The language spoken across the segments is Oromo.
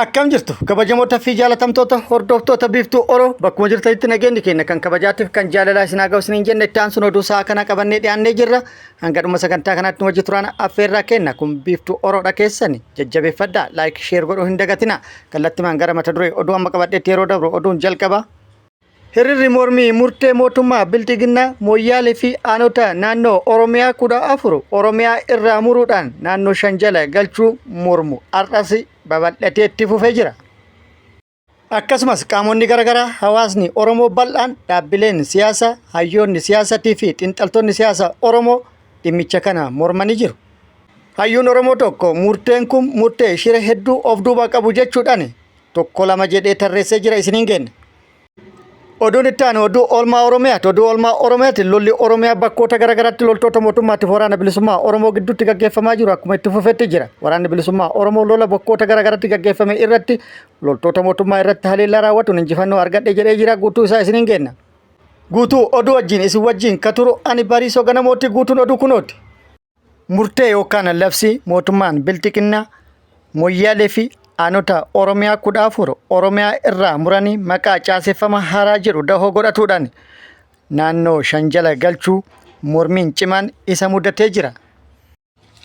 Akkam jirtu kabajamoota fi jaalatamtoota hordoftoota Biiftuu Oro, bakkuma jirtanitti nageenyi keenya kan kabajaatiif kan jaalalaa isin haa ga'u isiniin jenna. Itti aansuun oduu sa'a kana qabannee dhiyaannee jirra. Hanga dhuma sagantaa kanaatti nu wajji turaan affeerraa kenna. Kun Biiftuu Oroodha, keessani jajjabeeffadhaa, like, share godhuu hin dagatina. Kallattimaan gara mata duree oduu amma qabadheetti yeroo dabru, oduun jalqaba. Hiriirri mormii murtee mootummaa Bilxiginnaa Mooyyaalee fi aanota naannoo Oromiyaa 14 Oromiyaa irraa muruudhaan naannoo 5 jala galchuu mormu har'as babal'atee itti fufee jira. Akkasumas qaamonni garaagaraa, hawaasni Oromoo bal'aan, dhaabbileen siyaasaa, hayyoonni siyaasatii fi xiinxaltoonni siyaasaa Oromoo dhimmicha kana mormanii jiru. Hayyuun Oromoo tokko murteen kun murtee shira hedduu of duubaa qabu jechuudhaan tokko lama jedhee tarreessee jira, isiniin geenna. Oduun itti aanu oduu oolmaa Oromiyaati. Oduu oolmaa Oromiyaati, lolli Oromiyaa bakkoota garaagaraatti loltoota mootummaatiif waraana bilisummaa Oromoo gidduutti gaggeeffamaa jiru akkuma itti fufetti jira. Waraanni bilisummaa Oromoo lola bakkoota garaagaraatti gaggeeffame irratti loltoota mootummaa irratti haleellaa raawwatuun injifannoo argadhe jedhee jira. Guutuu isaa isiniin geenna. Guutuu oduu wajjin isin wajjin ka turu ani Bariisoo Ganamooti. Guutuun oduu kunooti. Murtee yookaan labsii mootummaan Bilxiginnaa Moyyaalee fi aanota Oromiyaa 14 Oromiyaa irraa muranii maqaa caaseffama haaraa jedhu dahoo godhatuudhaan naannoo 5 jala galchuu mormiin cimaan isa mudatee jira.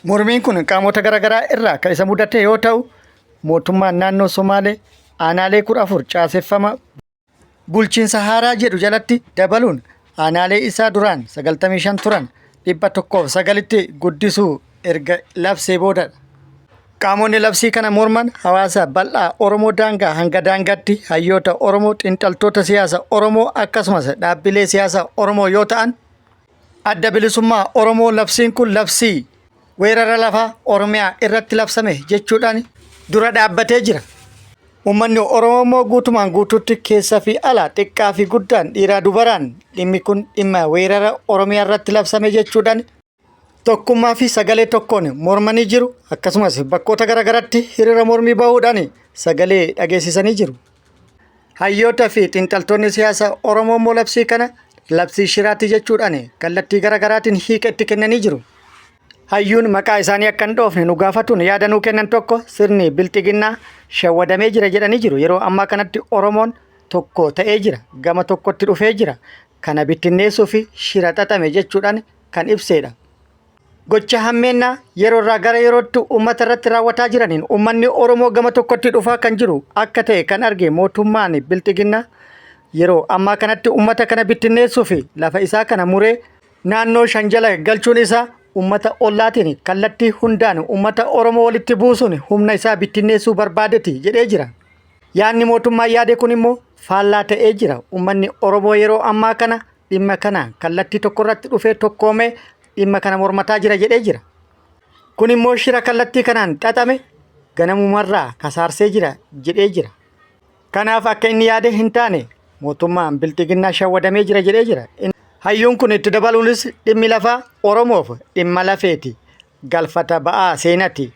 Mormiin kun qaamota garaagaraa irraa kan isa mudate yoo ta'u, mootummaan naannoo Somaalee aanaalee 14 caaseffama bulchiinsa haaraa jedhu jalatti dabaluun aanaalee isaa duraan 95 turan 109tti guddisuu erga labsee boodadha. Qaamonni labsii kana morman hawaasa bal'aa Oromoo daangaa hanga daangaatti, hayyoota Oromoo, xiinxaltoota siyaasa Oromoo akkasumas dhaabbilee siyaasaa Oromoo yoo ta'an, Adda Bilisummaa Oromoo labsiin kun labsii weerara lafaa Oromiyaa irratti labsame jechuudhaan dura dhaabbatee jira. Uummanni Oromoo immoo guutumaan guutuutti keessa fi ala, xiqqaa fi guddaan, dhiiraa dubaraan dhimmi kun dhimma weerara Oromiyaa irratti labsame jechuudhaan tokkummaa fi sagalee tokkoon mormanii jiru. Akkasumas bakkoota garaagaraatti hiriira mormii bahuudhaan sagalee dhageessisanii jiru. Hayyoota fi xiinxaltoonni siyaasaa Oromoo immoo labsii kana labsii shiraati jechuudhaan kallattii garaagaraatiin hiika itti kennanii jiru. Hayyuun maqaa isaanii akka hin dhoofne nu gaafatuun yaada nuu kennan tokko sirni Bilxiginnaa shawwadamee jira jedhanii jiru. Yeroo ammaa kanatti Oromoon tokko ta'ee jira. Gama tokkotti dhufee jira. Kana bittinneessuu fi shira xaxame jechuudhaan kan ibsedha. Gocha hammeennaa yeroo irraa gara yerootti uummata irratti raawwataa jiraniin uummanni Oromoo gama tokkotti dhufaa kan jiru akka ta'e kan arge mootummaan Bilxiginnaa yeroo ammaa kanatti uummata kana bittinneessuu fi lafa isaa kana muree naannoo 5 jala galchuun isaa uummata ollaatiin kallattii hundaan uummata Oromoo walitti buusuun humna isaa bittinneessuu barbaadeti jedhee jira. Yaadni mootummaa yaade kun immoo faallaa ta'ee jira. Uummanni Oromoo yeroo ammaa kana dhimma kana kallattii tokko irratti dhufee tokkoomee dhimma kana mormataa jira jedhee jira. Kun immoo shira kallattii kanaan xaxame ganamumarraa kasaarsee jira jedhee jira. Kanaaf akka inni yaade hin taane, mootummaan Bilxiginnaa shawwadamee jira jedhee jira. Hayyuun kun itti dabaluunis dhimmi lafaa Oromoof dhimma lafeeti. Galfata ba'aa seenati.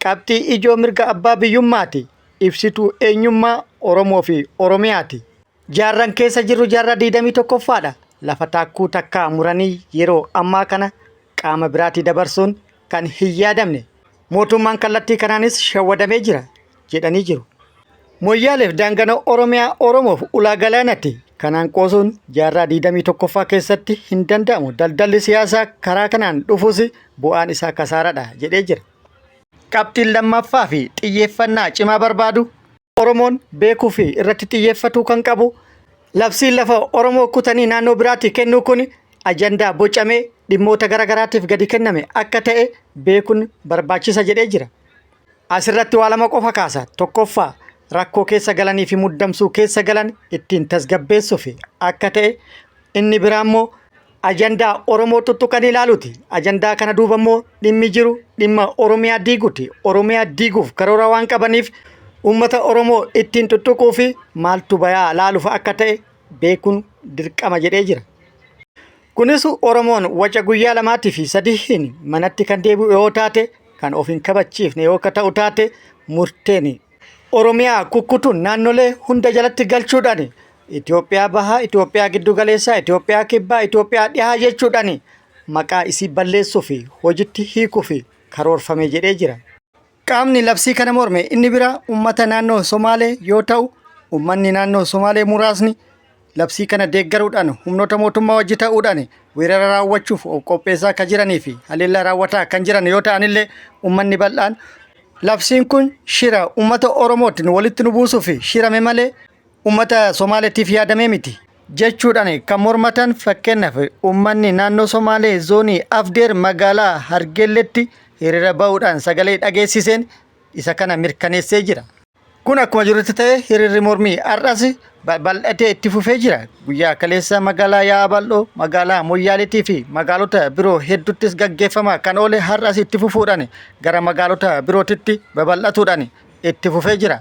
Qabxii ijoo mirga abbaa biyyummaati. Ibsituu eenyummaa Oromoo fi Oromiyaati. Jaarran keessa jirru jaarraa 21ffaadha. Lafa taakkuu takkaa muranii yeroo ammaa kana qaama biraatii dabarsuun kan hin yaadamne. Mootummaan kallattii kanaanis shawwadamee jira jedhanii jiru. Moyyaaleef daangana Oromiyaa Oromoof ulaa galaanati. Kanaan qoosuun jaarraa 21ffaa keessatti hin danda'amu. Daldalli siyaasaa karaa kanaan dhufus bu'aan isaa kasaaradha jedhee jira. Qabxiin lammaffaa fi xiyyeeffannaa cimaa barbaadu, Oromoon beekuu fi irratti xiyyeeffatuu kan qabu, labsiin lafa Oromoo kutanii naannoo biraatii kennuu kun ajandaa bocamee dhimmoota garaagaraatiif gadi kenname akka ta'e beekuun barbaachisa jedhee jira. Asirratti waa lama qofa kaasa. Tokkoffaa, rakkoo keessa galanii fi muddamsuu keessa galan ittiin tasgabbeessuuf akka ta'e, inni biraa immoo ajandaa Oromoo tuttuqanii ilaaluuti. Ajandaa kana duuba immoo dhimmi jiru dhimma Oromiyaa diiguuti. Oromiyaa diiguuf karoora waan qabaniif uummata Oromoo ittiin tuttuquu fi maaltu bayaa laaluuf akka ta'e beekuun dirqama jedhee jira. Kunis Oromoon waca guyyaa lamaatii fi sadiihin manatti kan deebi'u yoo taate, kan of hin kabachiifne yoo ka ta'u taate, murteen Oromiyaa kukkutuun naannolee hunda jalatti galchuudhaan Itoophiyaa bahaa, Itoophiyaa giddu galeessaa, Itoophiyaa kibbaa, Itoophiyaa dhihaa jechuudhaan maqaa isii balleessuu fi hojitti hiikuu fi karoorfame jedhee jira. Qaamni labsii kana morme inni biraa uummata naannoo Somaalee yoo ta'u, uummanni naannoo Somaalee muraasni labsii kana deeggaruudhaan humnoota mootummaa wajji ta'uudhaan weerara raawwachuuf of qopheessaa kan jiranii fi haleellaa raawwataa kan jiran yoo ta'anillee uummanni bal'aan labsiin kun shira uummata Oromootiin walitti nu buusuuf shirame malee uummata Somaaleetiif yaadamee miti jechuudhaan kan mormatan. Fakkeenyaaf, uummanni naannoo Somaalee zoonii Afdeer magaalaa Hargelletti hiriira ba'uudhaan sagalee dhageessiseen isa kana mirkaneessee jira. Kun akkuma jirutti ta'e, hiriirri mormii har'as bal'atee itti fufee jira. Guyyaa kaleessa magaalaa Yaa'a Bal'oo, magaalaa Moyyaaleetii fi magaalota biroo hedduuttis gaggeeffamaa kan oole har'as itti fufuudhaan gara magaalota birootitti babal'atuudhaan itti fufee jira.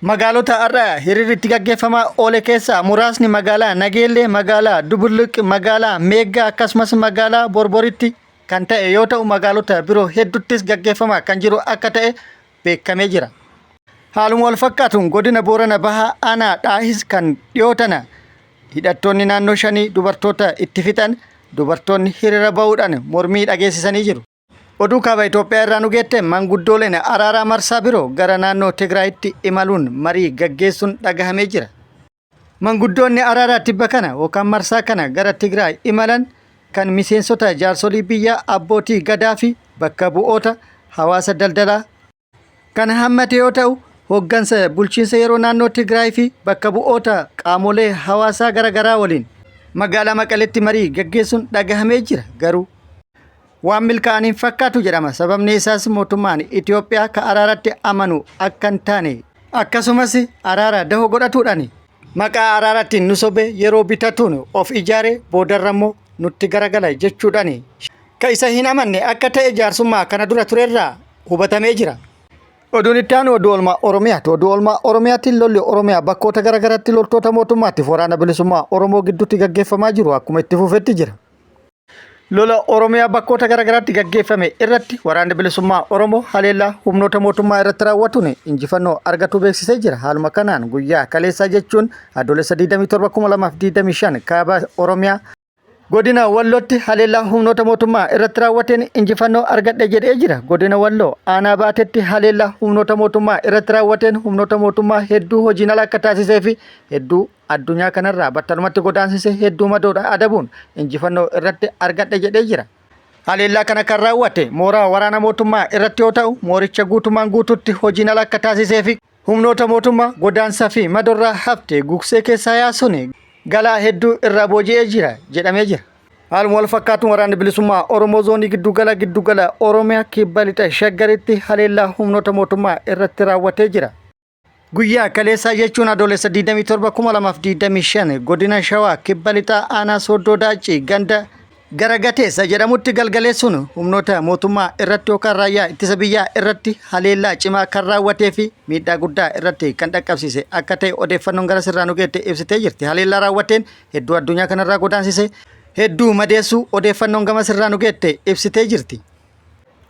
Magaalota har'a hiriirri itti gaggeeffamaa oole keessaa muraasni magaalaa Nageellee, magaalaa Dubulluq, magaalaa Meeggaa akkasumas magaalaa Borboritti kan ta'e yoo ta'u, magaalota biroo hedduuttis gaggeeffamaa kan jiru akka ta'e beekamee jira. Haaluma wal fakkaatuun godina Boorana Bahaa aanaa Dhaahis kan dhiyoo tana hidhattoonni naannoo shanii dubartoota itti fixan dubartoonni hiriira ba'uudhaan mormii dhageessisanii jiru. Oduu kaaba Itoophiyaa irraa nu geette, manguddooleen araaraa marsaa biroo gara naannoo Tigraayitti imaluun marii gaggeessuun dhagahamee jira. Manguddoonni araaraa tibba kana yookaan marsaa kana gara Tigraay imalan kan miseensota jaarsolii biyyaa, abbootii gadaa fi bakka bu'oota hawaasa daldalaa kan hammate yoo ta'u, hooggansa bulchiinsa yeroo naannoo Tigraay fi bakka bu'oota qaamolee hawaasaa garaagaraa waliin magaalaa Maqaleetti marii gaggeessuun dhagahamee jira. Garuu waan milkaa'an hin fakkaatu jedhama. Sababni isaas mootummaan Itoophiyaa ka araaratti amanu akka hin taane, akkasumas araara dahoo godhatuudhaan maqaa araaraatiin nu sobee yeroo bitatuun of ijaare boodarra immoo nutti garagala jechuudhaan ka isa hin amanne akka ta'e jaarsummaa kana dura turerraa hubatamee jira. Oduun itti aanu oduu oolmaa Oromiyaati. Oduu oolmaa Oromiyaatiin lolli Oromiyaa bakkoota garaagaraatti loltoota mootummaatiif waraana bilisummaa Oromoo gidduutti gaggeeffamaa jiru akkuma itti fufetti jira. Lola Oromiyaa bakkoota garaagaraatti gaggeeffame irratti waraanni bilisummaa Oromoo haleellaa humnoota mootummaa irratti raawwatuun injifannoo argatu beeksisee jira. Haaluma kanaan guyyaa kaleessaa jechuun Adoolessa 27,2025 kaaba Oromiyaa godina Wallootti haleellaa humnoota mootummaa irratti raawwateen injifannoo argadhe jedhee jira. Godina Walloo aanaa Baatetti haleellaa humnoota mootummaa irratti raawwateen humnoota mootummaa hedduu hojiin ala akka taasisee fi hedduu addunyaa kanarraa battalumatti godaansise, hedduu madoodha adabuun injifannoo irratti argadhe jedhee jira. Haleellaa kana kan raawwate mooraa waraana mootummaa irratti yoo ta'u, mooricha guutumaan guututti hojiin ala akka taasisee fi humnoota mootummaa godaansa fi madorraa hafte gugsee keessaa yaasuun galaa hedduu irraa booji'ee jira jedhamee jira. Haaluma wal fakkaatuun waraanni bilisummaa Oromoo zoonii giddugala giddugala Oromiyaa kibba lixa Shaggaritti haleellaa humnoota mootummaa irratti raawwatee jira. Guyyaa kaleessaa jechuun Adoolessa 27,2025 godina Shawaa kibba lixaa aanaa Sooddoo Daaccii ganda Garagateessa jedhamutti galgaleessuun humnoota mootummaa irratti yookaan raayyaa ittisa biyyaa irratti haleellaa cimaa kan raawwatee fi miidhaa guddaa irratti kan dhaqqabsiise akka ta'e odeeffannoon gara sirraa nu geette ibsitee jirti. Haleellaa raawwateen hedduu addunyaa kanarraa godaansise, hedduu madeessuu odeeffannoon gama sirraa nu geette ibsitee jirti.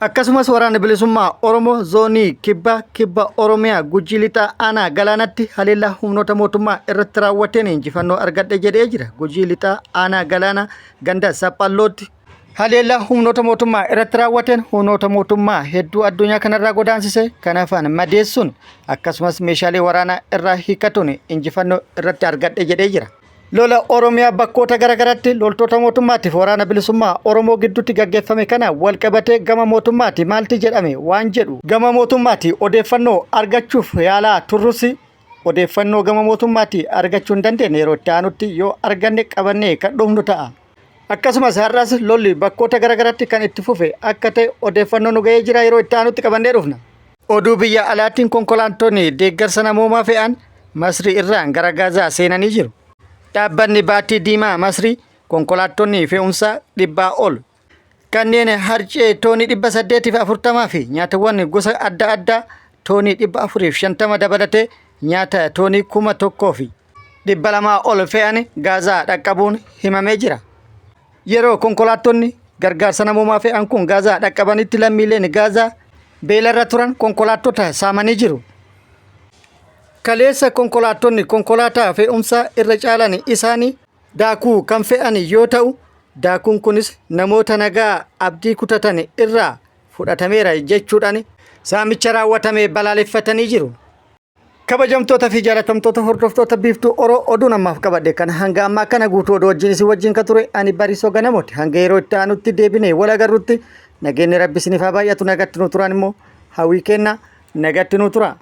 Akkasumas waraanni bilisummaa Oromoo zoonii kibba kibba Oromiyaa Gujii lixaa aanaa Galaanatti haleellaa humnoota mootummaa irratti raawwateen injifannoo argadhe jedhee jira. Gujii lixaa aanaa Galaana ganda Saphallootti haleellaa humnoota mootummaa irratti raawwateen humnoota mootummaa hedduu addunyaa kanarraa godaansise, kan hafan madeessuun akkasumas meeshaalee waraanaa irraa hiikkatuun injifannoo irratti argadhe jedhee jira. Lola Oromiyaa bakkoota garaagaraatti loltoota mootummaatiif waraana bilisummaa Oromoo gidduutti gaggeeffame kana walqabatee gama mootummaati maalti jedhame waan jedhu gama mootummaati odeeffannoo argachuuf yaalaa turrus odeeffannoo gama mootummaati argachuu hin dandeenye. Yeroo itti aanutti yoo arganne qabannee kan dhufnu ta'a. Akkasumas har'as lolli bakkoota garaagaraatti kan itti fufe akka ta'e odeeffannoo nu ga'ee jira, yeroo itti aanutti qabannee dhufna. Oduu biyya alaatiin konkolaattonni deeggarsa namoomaa fe'an Masrii irraan gara Gaazaa seenanii jiru. Dhaabbanni Baatii Diimaa Masrii konkolaattonni fe'umsaa 100 ol kanneen harcee toonii 840 fi nyaatawwan gosa adda addaa toonii 450 dabalatee nyaata toonii 1,200 ol fe'an Gaazaa dhaqqabuun himamee jira. Yeroo konkolaattonni gargaarsa namoomaa fe'an kun Gaazaa dhaqqabanitti lammiileen Gaazaa beelarra turan konkolaattota saamanii jiru. Kaleessa konkolaattonni konkolaataa fe'umsaa irra caalan isaanii daakuu kan fe'an yoo ta'u, daakuun kunis namoota nagaa abdii kutatan irraa fudhatameera jechuudhaan Saamicha raawwatame balaaleffatanii jiru. Kabajamtoota fi jaalatamtoota hordoftoota Biiftuu Oro oduun ammaaf qabadhe kan hanga ammaa kana guutuu oduu wajjin isin wajjin ka ture ani Bariisoo Ganamooti. Hanga yeroo itti aanutti deebinee wal agarrutti nageenyi Rabbi isiniif haa baay'atu, nagatti nu turaan immoo hawwii kenna, nagatti nu tura.